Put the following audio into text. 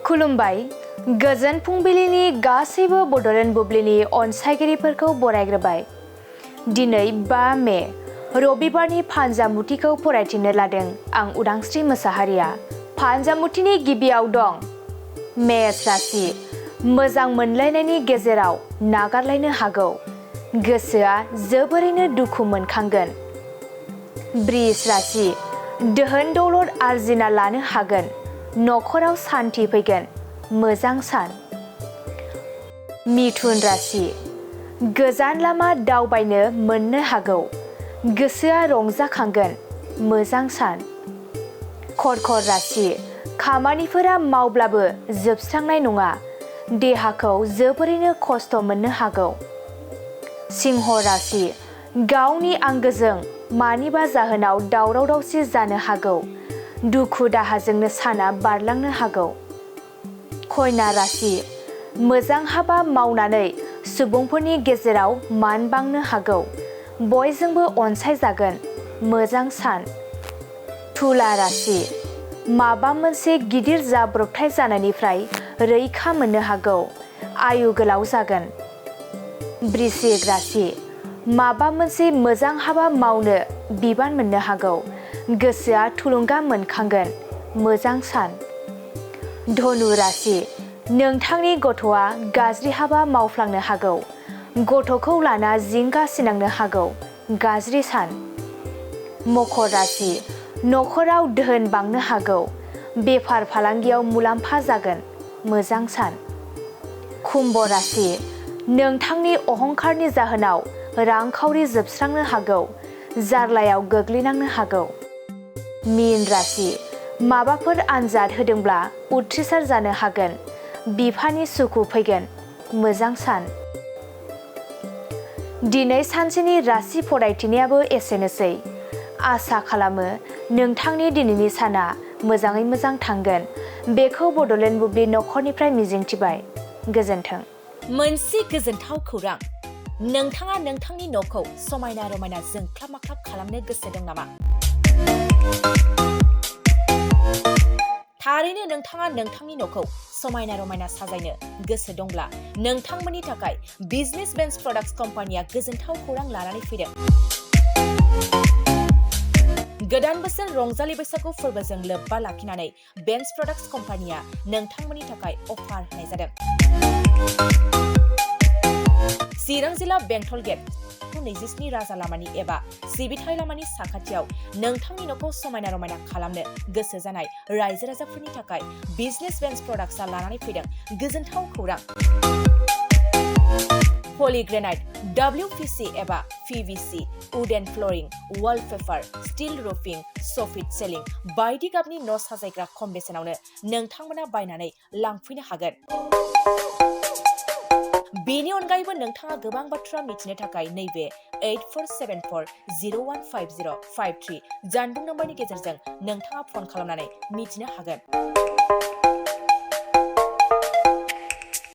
खुलुमबाय गोजोन फुंबिलिनि गासैबो बड'लेण्ड बुब्लिनि अनसायगिरिफोरखौ बरायग्रोबाय। दिनै 5 मे रबिबारनि फानजामुथिखौ फरायथिनो लादों आं उदांस्रि मोसाहारिया। फानजामुथिनि गिबियाव दं मेष राशि। मोजां मोनलायनायनि गेजेराव नागारलायनो हागौ। गोसोआ जोबोरैनो दुखु मोनखांगोन। बृष राशि। दोहोन दौलत आरजिना लानो हागोन। नखराव सान्थि फैगोन। मोजां सान। मिथुन राशि। गोजान लामा दावबायनो मोननो हागौ। गोसोआ रंजाखांगोन। मोजां सान। कर्कट राशि। खामानिफोरा मावब्लाबो जोबस्रांनाय नङा। देहाखौ जोबोरैनो खस्थ' मोननो हागौ। सिंह राशि। गावनि आंगोजों मानिबा जाहोनाव दावराव दावसि जानो हागौ। दुखु दाहाजोंनो साना बारलांनो हागौ। कन्या राशि। मोजां हाबा मावनानै सुबुंफोरनि गेजेराव मान बांनो हागौ। बयजोंबो अनसायजागोन। मोजां सान। तुला राशि। माबा मोनसे गिदिर जाब्रबथाय जानायनिफ्राय रैखा मोननो हागौ। आयु गोलाव जागोन। वृश्चिक राशि। माबा मोनसे मोजां हाबा मावनो बिबान मोननो हागौ। गोसोआ थुलुंगा मोनखांगोन। मोजां सान। धनु राशि। नोंथांनि गथ'आ गाज्रि हाबा मावफ्लांनो हागौ। गथ'खौ लाना जिंगा सिनांनो हागौ। गाज्रि सान। मकर राशि। नखराव दोहोन बांनो हागौ। बेफार फालांगियाव मुलाम्फा जागोन। मोजां सान। कुम्भ राशि। नोंथांनि अहंखारनि जाहोनाव रांखावरि जोबस्रांनो हागौ। जार्लायाव गोग्लैनांनो हागौ। मीन राशि। माबाफोर आनजाद होदोंब्ला उथ्रिसार जानो हागोन। बिफानि सुखु फैगोन। मोजां सान। दिनै सानसेनि राशि फरायथिनायाबो एसेनोसै। आसा खालामो नोंथांनि दिनैनि साना मोजाङै मोजां थांगोन। बेखौ बड'लेण्ड बुब्लि नखरनिफ्राय मिजिंथिबाय। गोजोन्थों। मोनसे गोजोनथाव खौरां। नोंथाङा नोंथांनि न'खौ समायना रमायना जोंख्लाब माख्लाब खालामनो गोसो दं नामा? थारैनो नोंथाङा नोंथांनि न'खौ समायना रमायना साजायनो गोसो दंब्ला नोंथांमोननि थाखाय बिजनेस बेन्स प्रडाक्ट्स कम्पानिया गोजोनथाव खौरां लानानै फैदों। गोदान बोसोर रंजालि बैसागु फोरबोजों लोब्बा लाखिनानै बेन्स प्रडाक्ट्स कम्पानिया नोंथांमोननि थाखाय अफार होनाय जादों। चिरां जिल्ला बेंटल गेट 27 राजा लामानि एबा सिबिथाय लामानि साखाथियाव नोंथांनि न'खौ समायना रमायना खालामनो गोसो जानाय रायजो राजाफोरनि थाखाय बिजनेस बेन्स प्रडाक्ट्सआ लानानै फैदों गोजोनथाव खौरां। पलिग्रेनाइट, WPC एबा PVC, wooden flooring, wallpaper, steel roofing, soffit ceiling बायदि गाबनि न' साजायग्रा खम बेसेनावनो नोंथांमोना बायनानै लांफैनो हागोन। बेनि अनगायैबो नोंथाङा गोबां बाथ्रा मिथिनो थाखाय नैबे 8474015053 जानबुं नम्बरनि गेजेरजों नोंथाङा फन खालामनानै मिथिनो हागोन।